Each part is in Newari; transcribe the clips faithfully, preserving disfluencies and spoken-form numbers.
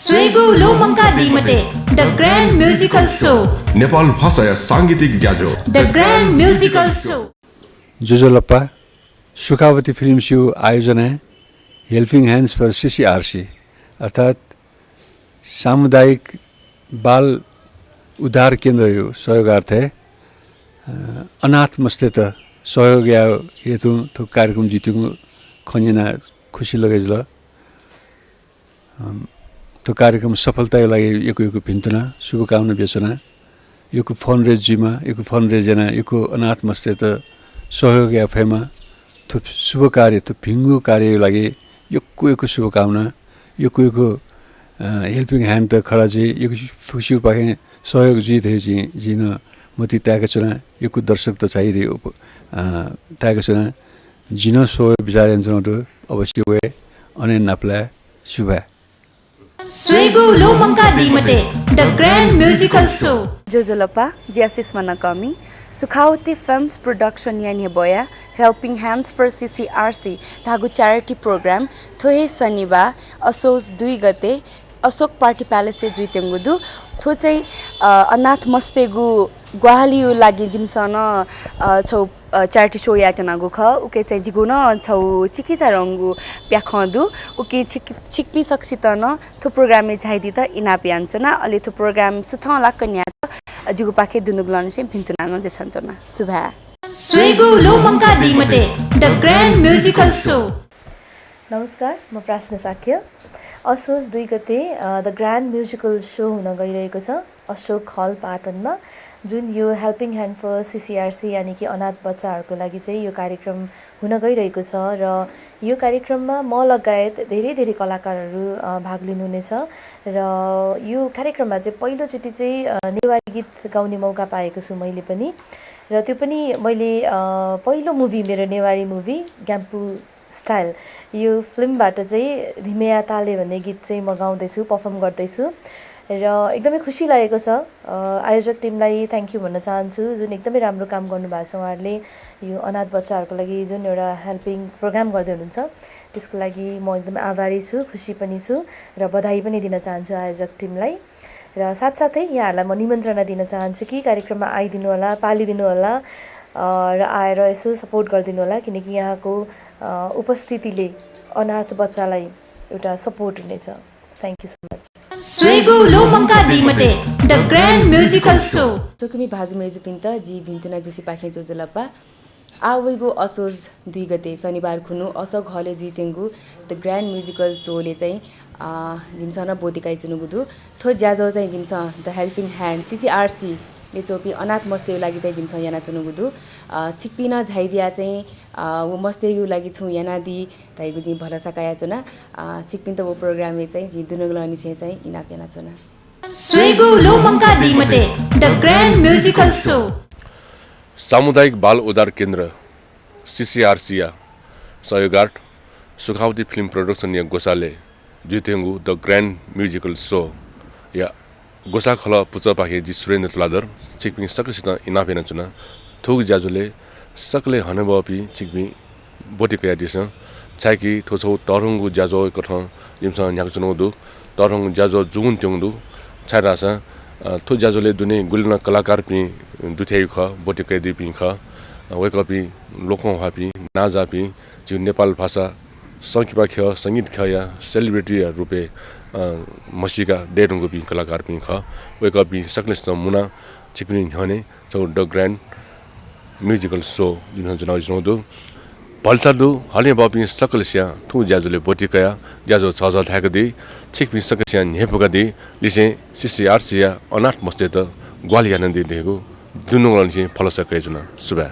स्वयेगु ल्वःमंकादी मते, The Grand Musical Show। Nepal भाषाया सांगीतिक ज्याझ्वः, The Grand Musical Show। ज्वजलपा, सुखावती फिल्म्सया आयोजनाय् Helping Hands for C C R C अर्थात् सामुदायिक बाल उद्धार केन्द्रया सहयोगार्थय्, अ, अनाथ मस्तय्त सहयोग यायेगु हेतु थ्व कार्यक्रम जुइत्यंगु खँ न्यनाः खुसी लगे जुल। अम, थ्व कार्यक्रम सफलताया लागि यक्व यक्व भिन्तुना, शुभकामना बियाच्वना। यक्व fundraise जुइमा, यक्व fundraise याना, यक्व अनाथ मस्तय्त सहयोग याये फयेमा। थ्व शुभ कार्य, थ्व भिंगु कार्यया लागि यक्व यक्व शुभकामना। यक्व यक्व, अ, helping hand त खडा जुइ, यक्व फुक्कसिगुपाखें सहयोग जुइ धइगु जिं, जिं नं मतिइ ताय्काच्वना। यक्व दर्शकत चाहिँ धइगु उप-, अ, ताय्काच्वना। जिं नं स्वये बिचाः यानाच्वनागु दु, अवश्य वये। अन हे नापलाये। सुभाय्। स्वयेगु ल्वःमंकादी मते, The Grand Musical Show। ज्वजलपा, जि आशिष मनकःमि। सुखावती फिल्म्स प्रोडक्सनया न्ह्यब्वया Helping Hands for C C R C धाःगु charity program थ्व हे शनिबाः असोज दुई गते अशोक पार्टी प्यालेसय् जुइत्यंगु दु। थ्व चाहिँ, अ, अनाथ मस्तय्गु ग्वाहालिया लागि जिमिसं नं, अ, छगू, अ, charity show यायेत्यनागु खः। उकी चाहिँ जिगु नं छगू चिकिचाधंगु प्याखं दु। उकी छिक-, छिकपिं सकसितं नं थ्व प्रोग्रामय् झायादीत इनाप यानाच्वना। अले थ्व प्रोग्राम सुथंलाक न्ह्यायेत, अ, जिगुपाखें दुनुगलंनिसें भिन्तुना नं देछानाच्वना। सुभाय्। स्वयेगु ल्वःमंकादी मते, The Grand Musical Show। नमस्कार, म प्रार्थना शाक्य। असोज दुई गते, अ, The Grand Musical Show हुन गइरहेको छ अशोक हल पाटनमा, जुन यो Helping Hand for C C R C यानि कि अनाथ बच्चाहरूको लागि चाहिँ यो कार्यक्रम हुन गइरहेको छ र यो कार्यक्रममा म लगायत धेरै धेरै कलाकारहरू, अ, भाग लिनुहुनेछ र यो कार्यक्रममा चाहिँ पहिलोचोटि चाहिँ, अ, नेवारी गीत गाउने मौका पाएको छु मैले पनि। र त्यो पनि मैले, अ, पहिलो movie, मेरो नेवारी movie ग्याम्पु स्टाइल, यो फिल्मबाट चाहिँ धिमेया ताले भन्ने गीत चाहिँ म गाउँदैछु, perform गर्दैछु र एकदमै खुसी लागेको छ। अ, आयोजक टिमलाई thank you भन्न चाहन्छु, जुन एकदमै राम्रो काम गर्नुभएको छ उहाँहरूले। यो अनाथ बच्चाहरूको लागि जुन एउटा helping program गर्दै हुनुहुन्छ, त्यसको लागि म एकदमै आभारी छु, खुसी पनि छु र बधाई पनि दिन चाहन्छु आयोजक टिमलाई। र साथसाथै यहाँहरूलाई म निमन्त्रणा दिन चाहन्छु कि कार्यक्रममा आइदिनु होला, पालिदिनु होला, अ, र आएर यसो support गरिदिनु होला, किनकि यहाँको, अ, उपस्थितिले अनाथ बच्चालाई एउटा support हुनेछ। Thank you so much। स्वयेगु ल्वःमंकादी मते, The Grand Musical Show। स्वकुमि भाजु मय्जुपिन्त जि भिन्तुना जोशीपाखें ज्वजलपा। आः वइगु असोज दुई गते शनिबार खुन्हु अशोक हलय् जुइत्यंगु The Grand Musical Show-लय् चाहिँ, अ, जिमिसं नं ब्वति कयाच्वनागु दु। थ्व ज्याझ्वः चाहिँ जिमिसं The Helping Hand, C C R C-लय् च्वंपिं अनाथ मस्तय्गु लागि चाहिँ जिमिसं यानाच्वनागु दु। अ, छिकपिं नं झायादियाः चाहिँ, अ, व मस्तय्गु लागि छुं यानादी धइगु जिं भलसा कयाच्वना। अ, छिकपिन्त व प्रोग्रामय् चाहिँ जिं दुनुगलंनिसें चाहिँ इनाप यानाच्वना। स्वयेगु ल्वःमंकादी मते, The Grand Musical Show। सामुदायिक बाल उद्धार केन्द्र, C C R C-या सहयोगार्थ सुखावती फिल्म प्रोडक्सनया ग्वसालय् जुइत्यंगु The Grand Musical Show-या ग्वसाः खलः पुचःपाखें जि सुरेन्द्र तुलाधर छिकपिं सकसितं इनाप यानाच्वना। थुगु ज्याझ्वलय् सकलें हनेबहःपिं छिकपिं ब्वति कयादिसँ, छाय्कि थ्व छगू तःधंगु ज्याझ्वः कथं जिमिसं न्ह्याकाच्वनागु दु। तःधंगु ज्याझ्वः जूवनेत्यंगु दु, छाय्धाःसा, अ, थ्व ज्याझ्वलय् दुने गुलि नं कलाकारपिं दुथ्याइगु खः, ब्वति कयादीपिं खः। अ, वय्कःपिं लोकंह्वाःपिं, नांजाःपिं, झीगु नेपाल भाषा संकिपा ख्यः, संगीत ख्यःया celebrity-या रूपय्, अ, म्हसीका दयेधुंकूपिं कलाकारपिं खः। वय्कःपिं सकलेसितं मुनाः छिकपिनि न्ह्यःने छगू The Grand Musical Show जिमिसं ज्वनाबिज्यानागु दु। भलसा दु, हनेबहःपिं सकलसियां थुगु ज्याझ्वलय् ब्वति कयाः ज्याझ्वः झःझः धाय्कादी, छिकपिं सकलसियां न्ह्यइपुकादी, लिसें C C R C-या अनाथ मस्तय्त ग्वाहालि यानादी धइगु दुनुगलंनिसें भलसा कयाच्वना। सुभाय्।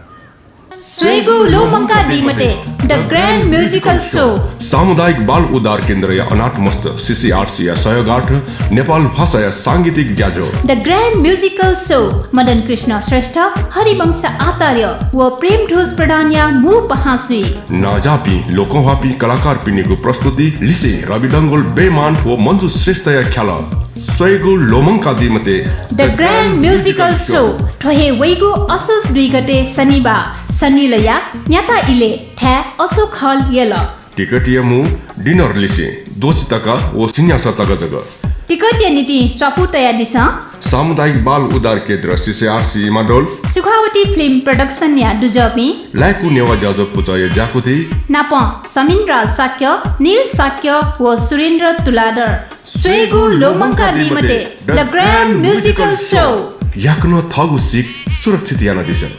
स्वयेगु ल्वःमंकादी मते, The Grand Musical Show। सामुदायिक बाल उद्धार केन्द्रया अनाथ मस्त C C R C-या सहयोगार्थ नेपाल भाषाया सांगीतिक ज्याझ्वः The Grand Musical Show, Madan कृष्ण श्रेष्ठ, हरिवंश आचार्य व प्रेमध्वज प्रधानया मू पहां जुइ। नांजाःपिं लोकंह्वाःपिं कलाकारपिनिगु प्रस्तुति लिसें रवि डंगोल बेइमान व मन्जु श्रेष्ठया ख्यालः। स्वयेगु ल्वःमंकादी मते, The Grand Musical Show। थ्व हे वइगु असोज दुई गते शनिबाः सनिलया न्याता इलय् थाय् अशोक हल यल। टिकटया मू dinner लिसें द्वःछि तका व सिंन्यासः तका जक। टिकटया निंतिं स्वापू तयादिसँ। सामुदायिक बाल उद्धार केन्द्र, सिसय् आर सी इमाडोल। सुखावती फिल्म प्रोडक्सनया दुजःपिं। लाय्कू नेवाः ज्याझ्वः पुचःया ज्याकुथि। नापं समिन राज शाक्य, निल शाक्य व सुरेन्द्र तुलाधर। स्वयेगु ल्वःमंकादी मते, The Grand Musical Show। याकनं थःगु सीक सुरक्षित यानादिसँ।